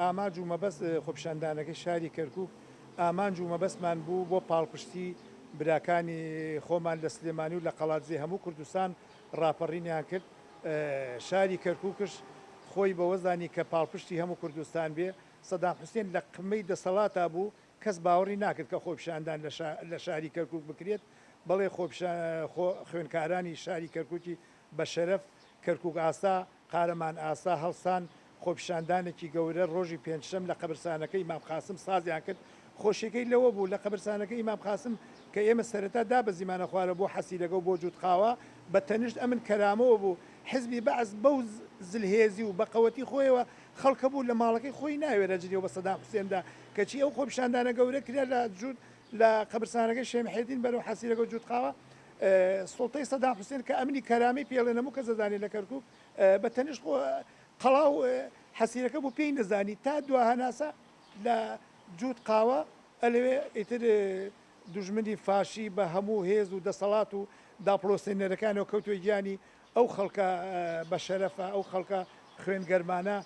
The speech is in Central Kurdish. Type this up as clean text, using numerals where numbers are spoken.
ئامانج و مەبەست خۆپیشاندانەکەی شاری کەرکوک ئامانج و مەبەستمان بوو بۆ پاڵپشتی براکانی خۆمان لە سلێمانی و لە قەڵادزێ هەموو کوردستان ڕاپەڕینیان کرد شاری کەرکوکش خۆی بەوە زانی کە پاڵپشتی هەموو کوردستان بێ سەدام حوسێن لە قمەی دەسەڵاتا بوو کەس باوەڕی ناکرد کە خۆپیشاندان لە شاری کەرکوک بکرێت بەڵێ خوێندکارانی شاری کەرکوکی بە شەرەف کەرکوک ئاسا قارەمان ئاسا هەڵسان خۆپیشاندانێکی گەورە ڕۆژی پێنجشەم لە قەبرسانەکەی مام قاسم سازیان کرد، خۆشیەکەی لەوە بوو لە قەبرسانەکەی ئیمام قاسم کە ئێمە سەرەتا دابەزیمانە خوارەوە بۆ حەسیرەکە و بۆ جووتقاوە بە تەنیشت ئەمن کەرامەوە بوو حزبی بەعس بەو زلهێزی و بە قەوەتی خۆیەوە خەڵک هەبوو لە ماڵەکەی خۆی ناوێرا جنێو بە سەدام حوسێن دا کەچی ئەو خۆپیشاندانە گەورە کرا لە جووت لە قەبرسانەکەی شێخ محێدین بەرەو حەسیرەکە و جووتقاوە سوڵتەی سەدام حوسێن کە ئەمنی کەرامەی پێڵێن هەموو کەس دەزانێت لە کەرکوک بە تەنیشت خۆ قەڵا و حەسیرەکە بوو پێی نەزانی تا دوا هەناسە لە جووت قاوە ئەلەوێ ئیتر دوژمنی فاشی بە هەموو هێز و دەسەڵات و داپڵۆسێنەرەکانەوە کەوتوە گیانی ئەو خەڵکە بە شەرەفە ئەو خەڵکە خوێن گەرمانە.